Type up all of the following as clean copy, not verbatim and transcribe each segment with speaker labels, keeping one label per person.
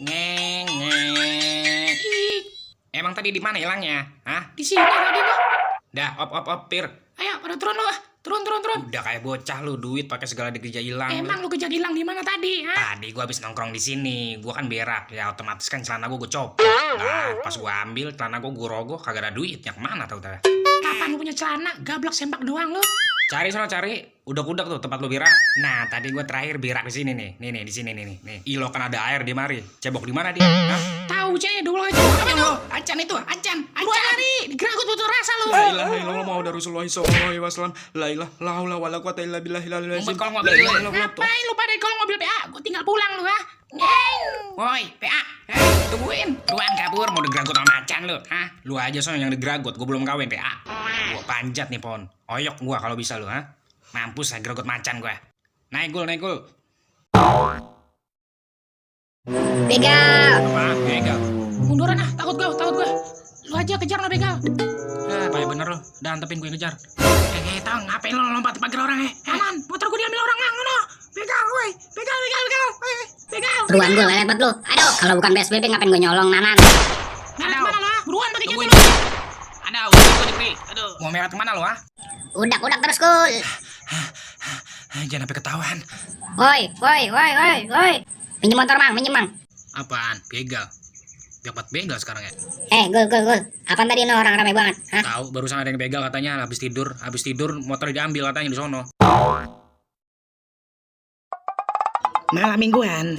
Speaker 1: Ngeng, ngeng.
Speaker 2: Ih,
Speaker 1: Emang tadi di mana hilangnya? Hah?
Speaker 2: di sini tadi lo.
Speaker 1: Dah, op, Pir.
Speaker 2: Ayo, pada turun lo ah. Turun.
Speaker 1: Udah kayak bocah lu, duit pakai segala dikejar hilang.
Speaker 2: Emang lu kejar hilang di mana tadi, ha?
Speaker 1: Tadi gua habis nongkrong di sini, gua kan berak, ya otomatis kan celana gua copot. Nah, pas gua ambil celana gua rogoh, kagak ada duitnya, kemana tau tau?
Speaker 2: Kapan lu punya celana? Gablak sempak doang lu.
Speaker 1: Cari udak tuh tempat lu berak. Nah, tadi gua terakhir berak di sini nih, di sini nih. Ilo kan ada air di mari, cebok di mana dia? Hah?
Speaker 2: Tahu cewek dulu aja. Apa itu? Acan itu, acan. Luar lari, digeragut butuh rasa lu.
Speaker 1: La ilaha illallah Muhammadur Rasulullah sallallahu alaihi wasallam. La ilaha wala quwata illa billahil aliyil azim.
Speaker 2: Kalau mobil lu. Ngapain lu pada kalau mobil PA? Gua tinggal pulang lu, ha? Woi, PA. Tungguin.
Speaker 1: Ruang kabur mau digeragot sama macan lu, hah? Lu aja soalnya yang digeragot, gua belum kawin, PA. Gua panjat nih, Pon. Oyok gua kalau bisa lu, ha? Mampus saya gregot macan gua. Naik gul.
Speaker 3: Begal.
Speaker 1: Apa? Begal.
Speaker 2: Munduran ah, takut gua. Lu aja kejar lo begal.
Speaker 1: Payah bener lu. Dah antepin gua yang kejar.
Speaker 2: Tong, ngapain lu lompat pagar orang Aman, motor gua diambil orang ngono. Begal, woi. Begal. Begal.
Speaker 3: Beruan gue lelet banget lu. Aduh, kalau bukan PSBB ngapain gue nyolong nanan.
Speaker 2: Mana lu? Buruan pakai
Speaker 1: Tungguin.
Speaker 2: jatuh lu.
Speaker 1: Ada, gua dipri. Aduh. Mau merat kemana lu, ha?
Speaker 3: Udak terus kul.
Speaker 1: Jangan sampai ketahuan.
Speaker 3: Woi. Minjem motor mang.
Speaker 1: Apaan? Begal. Dapat begal sekarang ya?
Speaker 3: Gul. Apaan tadi no orang ramai banget? Hah?
Speaker 1: Tahu, barusan ada yang begal katanya habis tidur motor diambil katanya di sono.
Speaker 4: Malam mingguan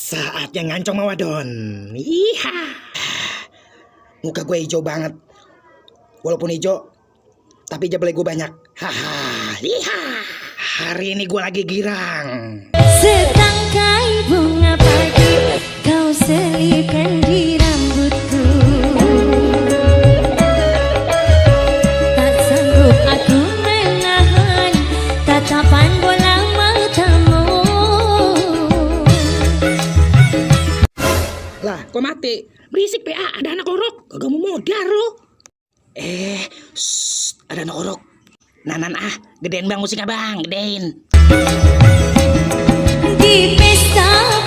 Speaker 4: saatnya ngancong mawadon. Iha. Muka gue hijau banget. Walaupun hijau, tapi jabelai gue banyak. Haha. Iha. Hari ini gue lagi girang.
Speaker 5: Setangkai bunga pagi kau selipkan di rambutku. Tak sanggup aku menahan tatapan bola matamu.
Speaker 4: Lah, kok mati?
Speaker 2: Berisik PA, ada anak lorok. Kagak mau modar lu.
Speaker 4: Ada anak orok. Nanan gedein bang musiknya bang, gedein.
Speaker 5: Di pesta